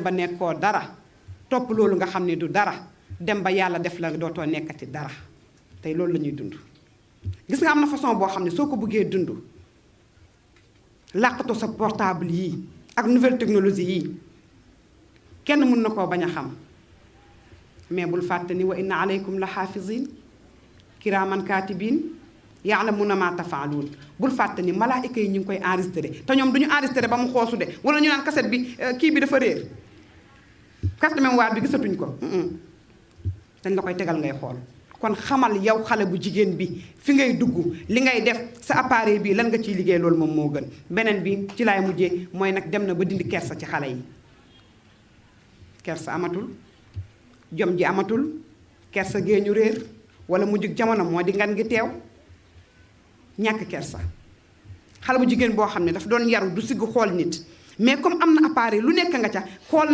ba nekkoo dara topp loolu nga xam ne du dara dem ba yàlla def la dootoo nekkati dara tey loolu la ñuy dund. gis nga am na façon boo xam ne soo ko bëggee dund làqatu sa portable yii ak nouvelle technologie yii kenn mën na koo bañ a xam mais bul fàtte ni wa inna aleykum la xaafizin kiraaman kaatibin ya'lamuna ma tafaaluun bul fàtte ni malaayika yi ñu ngi koy enregistré te ñoom du ñu enregistré ba mu xoosu de wala ñu naan cassette bi kii bi dafa réer carte mémoire bi gisatuñ ko dañ la koy tegal ngay xool. kon xamal yow xale bu jigéen bi fi ngay dugg li ngay def sa appareil bi lan nga ciy liggéey loolu moom moo gën. beneen bi ci laay mujjee mooy nag dem na ba dindi kersa ci xale yi kersa amatul jom ji amatul kersa géeñu réer wala mujjug jamono moo di ngan gi teew ñàkk kersa. xale bu jigéen boo xam ne daf doon yaru du sigg xool nit mais comme am na appareil lu nekk nga ca xool